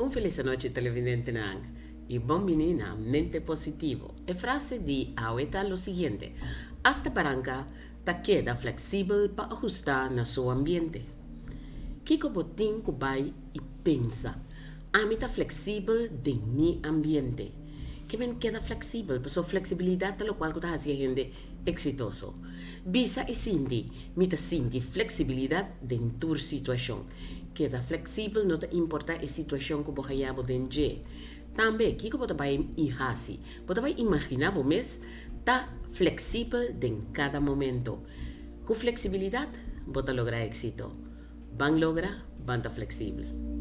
Un felis anochi televidentenan y bon bini na Mente Positivo. E frase di awe ta lo siguiente, Hasta baranca ta keda flexibel pa ahusta na su ambiente. Kico bo tin cu bay y pensa? Ami ta flexibel den mi ambiente. Ke men keda flexibel, pasobra flexibilidad ta locual cu ta haci e hende exitoso. Bisa y sinti, Mi ta sinti flexibilidad den tur situacion. Keda flexibel no ta importa e situacion cu bo haya bo den dje. Tambe, kico bo ta bay i haci? Bo ta bay imagina bo mes ta flexibel den cada momento. Cu flexibilidad bo ta logra exito. Ban logra, ban ta flexibel.